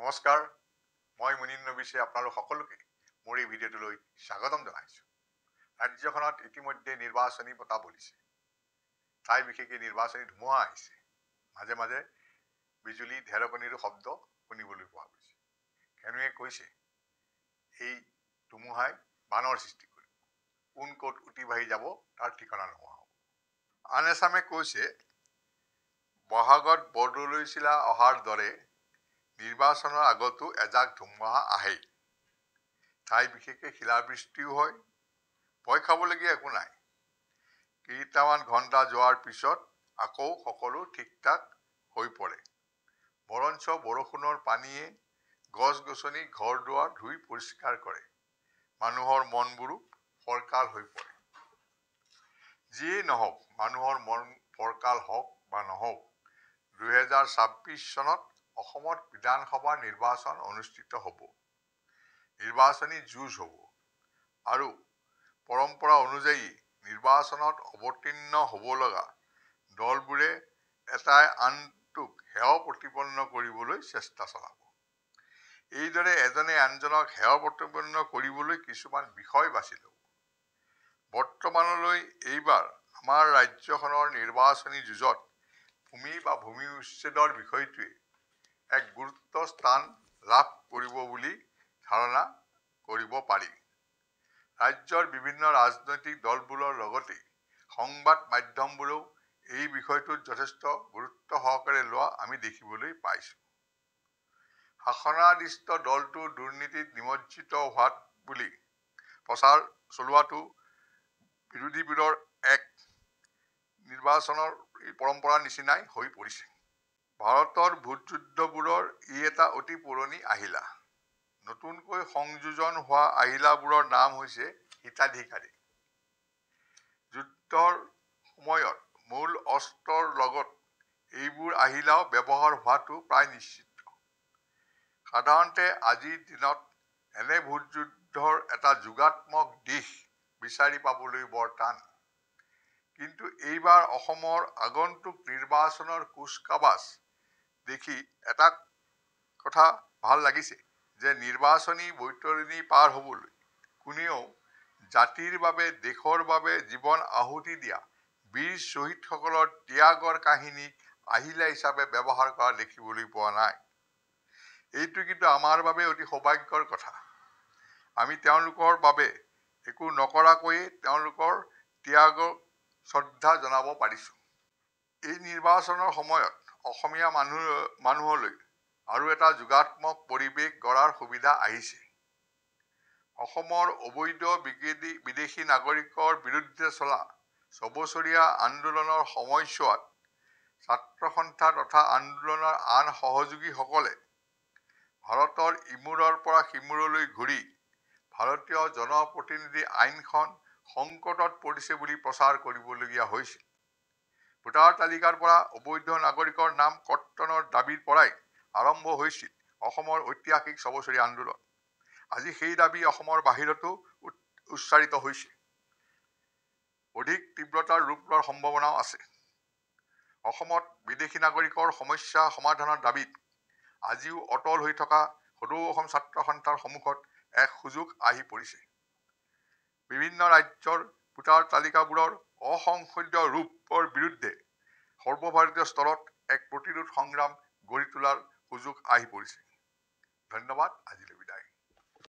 নমস্কাৰ, মই মুনিন নবিছে আপোনালোক সকলোকে মোৰ এই ভিডিঅ'টোলৈ স্বাগতম জনাইছোঁ। ৰাজ্যখনত ইতিমধ্যে নিৰ্বাচনী বতাহ বলিছে, ঠাই বিশেষে নিৰ্বাচনী ধুমুহা আহিছে। মাজে মাজে বিজুলী ঢেৰেকনিৰো শব্দ শুনিবলৈ পোৱা গৈছে। কেনুৱে কৈছে এই ধুমুহাই বানৰ সৃষ্টি কৰিব, কোন ক'ত উটি ভাহি যাব তাৰ ঠিকনা নোহোৱা হ'ব। আন এচামে কৈছে বহাগত বৰদলৈচিলা অহাৰ দৰে নিৰ্বাচনৰ আগতো এজাক ধুমুহা আহেই। ঠাই বিশেষে শিলাবৃষ্টিও হয়, ভয় খাবলগীয়া একো নাই। কেইটামান ঘণ্টা যোৱাৰ পিছত আকৌ সকলো ঠিক-ঠাক হৈ পৰে। বৰঞ্চ বৰষুণৰ পানীয়ে গছ গছনি ঘৰ দুৱাৰ ধুই পৰিষ্কাৰ কৰে, মানুহৰ মনবোৰো ফৰকাল হৈ পৰে। যিয়েই নহওক, মানুহৰ মন ফৰকাল হওক বা নহওক, 2026 চনত অসমত বিধানসভা নিৰ্বাচন অনুষ্ঠিত হ'ব, নিৰ্বাচনী যুঁজ হ'ব আৰু পৰম্পৰা অনুযায়ী নিৰ্বাচনত অৱতীৰ্ণ হ'ব লগা দলবোৰে এটাই আনটোক হেয় প্ৰতিপন্ন কৰিবলৈ চেষ্টা চলাব। এইদৰে এজনে আনজনক হেয় প্ৰতিপন্ন কৰিবলৈ কিছুমান বিষয় বাছি ল'ব। বৰ্তমানলৈ এইবাৰ আমাৰ ৰাজ্যখনৰ নিৰ্বাচনী যুঁজত ভূমি বা ভূমি উচ্ছেদৰ বিষয়টোৱে এক গুৰুত্ব স্থান লাভ কৰিব বুলি ধাৰণা কৰিব পাৰি। ৰাজ্যৰ বিভিন্ন ৰাজনৈতিক দলবোৰৰ লগতে সংবাদ মাধ্যমবোৰেও এই বিষয়টোত যথেষ্ট গুৰুত্ব সহকাৰে লোৱা আমি দেখিবলৈ পাইছোঁ। শাসনাধিষ্ঠ দলটো দুৰ্নীতিত নিমজ্জিত হোৱাত বুলি প্ৰচাৰ চলোৱাটো বিৰোধীবোৰৰ এক নিৰ্বাচনৰ পৰম্পৰাৰ নিচিনাই হৈ পৰিছে। ভাৰতৰ ভোটযুদ্ধবোৰৰ ই এটা অতি পুৰণি আহিলা। নতুনকৈ সংযোজন হোৱা আহিলাবোৰৰ নাম হৈছে হিতাধিকাৰী। যুদ্ধৰ সময়ত মূল অস্ত্ৰৰ লগত এইবোৰ আহিলাও ব্যৱহাৰ হোৱাটো প্ৰায় নিশ্চিত। সাধাৰণতে আজিৰ দিনত এনে ভোটযুদ্ধৰ এটা যোগাত্মক দিশ বিচাৰি পাবলৈ বৰ টান। কিন্তু এইবাৰ অসমৰ আগন্তুক নিৰ্বাচনৰ কুচকাৱাজ দেখি এটা কথা ভাল লাগিছে যে নিৰ্বাচনী বৈতৰণী পাৰ হ'বলৈ কোনেও জাতিৰ বাবে, দেশৰ বাবে জীৱন আহুতি দিয়া বীৰ শ্বহীদসকলৰ ত্যাগৰ কাহিনীক আহিলা হিচাপে ব্যৱহাৰ কৰা দেখিবলৈ পোৱা নাই। এইটো কিন্তু আমাৰ বাবে অতি সৌভাগ্যৰ কথা। আমি তেওঁলোকৰ বাবে একো নকৰাকৈয়ে তেওঁলোকৰ ত্যাগক শ্ৰদ্ধা জনাব পাৰিছোঁ। এই নিৰ্বাচনৰ সময়ত অসমীয়া মানুহলৈ আৰু এটা যোগাত্মক পৰিৱেশ গঢ়াৰ সুবিধা আহিছে। অসমৰ অবৈধ বিদেশী নাগৰিকৰ বিৰুদ্ধে চলা ছবছৰীয়া আন্দোলনৰ সময়ছোৱাত ছাত্ৰ সন্থা তথা আন্দোলনৰ আন সহযোগীসকলে ভাৰতৰ ইমূৰৰ পৰা সিমূৰলৈ ঘূৰি ভাৰতীয় জনপ্ৰতিনিধি আইনখন সংকটত পৰিছে বুলি প্ৰচাৰ কৰিবলগীয়া হৈছিল। ভোটাৰ তালিকাৰ পৰা অবৈধ নাগৰিকৰ নাম কৰ্তনৰ দাবীৰ পৰাই আৰম্ভ হৈছিল অসমৰ ঐতিহাসিক ছবছৰীয়া আন্দোলন। আজি সেই দাবী অসমৰ বাহিৰতো উচ্চাৰিত হৈছে। অধিক তীব্ৰতাৰ ৰূপ লোৱাৰ সম্ভাৱনাও আছে। অসমত বিদেশী নাগৰিকৰ সমস্যা সমাধানৰ দাবীত আজিও অটল হৈ থকা সদৌ অসম ছাত্ৰ সন্থাৰ সন্মুখত এক সুযোগ আহি পৰিছে। বিভিন্ন ৰাজ্যৰ ভোটাৰ তালিকাবোৰৰ অসংসদীয় ৰূপৰ বিৰুদ্ধে সৰ্বভাৰতীয় স্তৰত এক প্ৰতিৰোধ সংগ্ৰাম গঢ়ি তোলাৰ সুযোগ আহি পৰিছে। ধন্যবাদ, আজিলৈ।